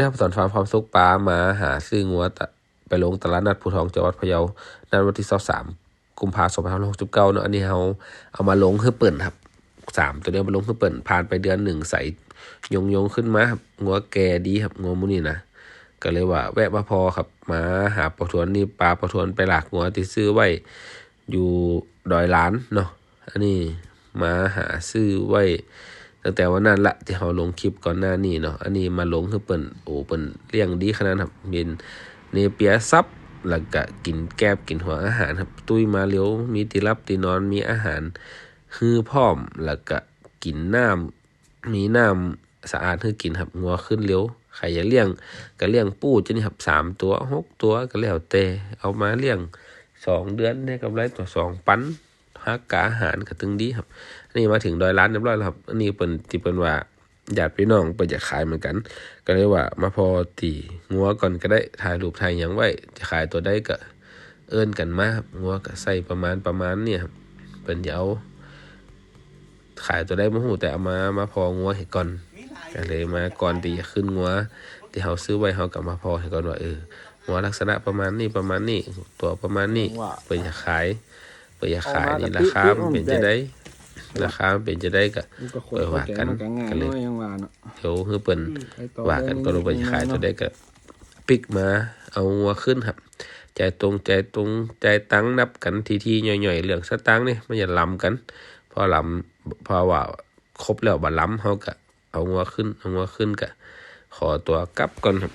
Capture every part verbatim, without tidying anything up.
นะครับ สวนฟาร์มความสุข ป๋ามาหาซื้องัวตะ ไปลงตลาดนัดภูทอง จังหวัดพะเยา นัดวันที่ซาวสาม กุมภา สองพันห้าร้อยหกสิบเก้าเนาะ อันนี้เฮาเอามาลงคือเปิ้นครับ สามตัวเนี้ยมาลงคือเปิ้น ผ่านไปเดือนหนึ่ง ใสยงยงขึ้นมาครับ งัวแก่ดีครับ งัวหมู่นี้นะ ก็เลยว่าแวะมาพอครับ มาหาป้อทวนนี่ ป๋าป้อทวนไปลากงัวที่ซื้อไว้อยู่ดอยหลานเนาะ อันนี้มาหาซื้อไว้ตั้งแต่วันนั้นละ ที่เฮาลงคลิปก่อนหน้านี้เนาะ อันนี้มาลงคือเปิ้น โอ้ เปิ้นเลี้ยงดีขนาดครับ เป็นเนเปียสับ แล้วก็กินแกบกินหัวอาหารครับ ตุ้ยมาเร็ว มีที่หลับที่นอน มีอาหารหื้อพร้อม แล้วก็กินน้ำ มีน้ำสะอาดหื้อกินครับ งัวขึ้นเร็ว ใครอยากเลี้ยงก็เลี้ยงปูจะนี่ครับ สามตัว หกตัวก็แล้วแต่ เอามาเลี้ยงสองเดือนได้กำไรตัวสองปัน หักกะอาหารก็ตึงดีครับ อันนี้มาถึงดอยหลานเรียบร้อยแล้วครับ อันนี้เปิ้น ที่เปิ้นว่าญาติพี่น้องเปิ้นอยากขายเหมือนกัน ก็เลยว่ามาพอตีงัวก่อนก็ได้ ถ่ายรูปถ่ายหยังไว้ จะขายตัวใดก็เอิ้นกันมาครับ งัวก็ใส่ประมาณ ประมาณเนี่ยครับ เปิ้นจะเอาขายตัวใดบ่ฮู้ แต่เอามา มาพองัวให้ก่อน ก็เลยมาก่อนที่จะขึ้นงัว ที่เฮาซื้อไว้ เฮาก็มาพอให้ก่อนว่า เออ งัวลักษณะประมาณนี้ ประมาณนี้ ตัวประมาณนี้ เปิ้นอยากขาย เปิ้นอยากขายนี่ ราคามันเป็นจะได้ ราคามันเป็นจะได้ก็ มันก็ค่อยว่ากัน มันก็ง่าย ก็เลย น้อยยังว่าเนาะ เดี๋ยวคือเปิ้น อืม ว่ากันก็รู้ว่าจะขายตัวใดก็ ปิกมาเอางัวขึ้นครับ จ่ายตรง จ่ายตรง จ่ายตังค์นับกันทีๆ ย่อยๆ เรื่องสตางค์นี่มันอย่าล้ำกัน พอล้ำ เพราะว่าครบแล้วบ่ล้ำ เฮาก็เอางัวขึ้น เอางัวขึ้นก็ขอตัวกลับก่อนครับ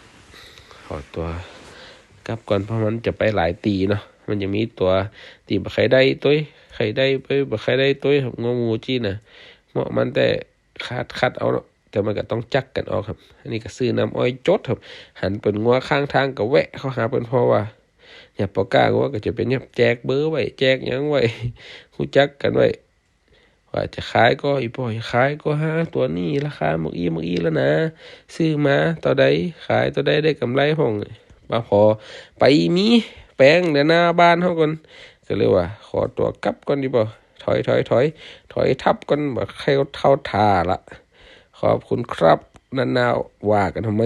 ขอตัวกลับก่อน เพราะมันจะไปหลายตีเนาะ มันจะมีตัวที่บ่ใครได้ตัว ใครได้ไป บ่ใครได้ตัวครับ งัวหมู่จี้นะ เหมาะมันแต่คัด คัดเอาเนาะ แต่มันก็ต้องจักกันออกครับ อันนี้ก็ซื้อน้ำอ้อยจดครับ หันเปิ้นงัวข้างทางก็แวะเข้าหาเปิ้น เพราะว่า ยามปอก้างัวก็จะเป็นยามแจกเบอร์ไว้ แจกหยังไว้ ฮู้จักกันไว้ ว่าจะขายก็ อีป้อจะขายก็ หาตัวนี้ราคาหมกอี้หมกอี้แล้วนะ ซื้อมาเท่าใด ขายเท่าใด ได้กำไรพ่อง มาพอไปมีแปลงเด้อหน้าบ้านเฮาก่อน ก็เลยว่า ขอตัวกลับก่อนดีบ่ ถอย ถอย ถอย ถอยทับก่อน บ่ใครเท่าท่าละ ขอบคุณครับ นานา ว่ากันทำไม